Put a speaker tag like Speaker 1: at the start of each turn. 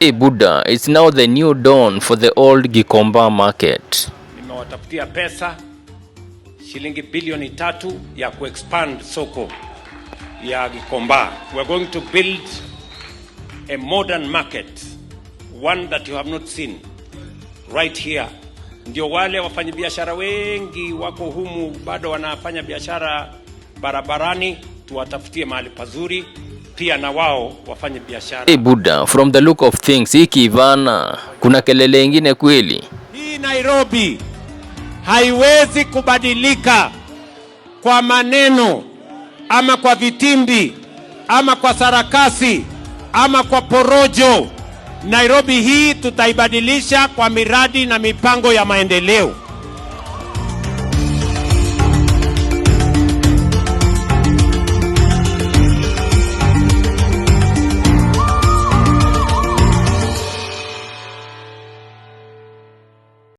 Speaker 1: Hey Buddha, it's now the new dawn for the old Gikomba market.
Speaker 2: Nimewatafutia pesa shilingi bilioni 3 ya kuexpand soko ya Gikomba. We are going to build a modern market, one that you have not seen right here. Ndio wale wafanyabiashara wengi wako humu bado wanafanya biashara barabarani, tuwatafutie mahali pazuri pia na wao wafanye biashara.
Speaker 1: Hey Buddha, from the look of things, hii Kivana kuna kelele ingine kweli?
Speaker 2: Hii Nairobi haiwezi kubadilika kwa maneno ama kwa vitimbi ama kwa sarakasi ama kwa porojo. Nairobi hii tutaibadilisha kwa miradi na mipango ya maendeleo.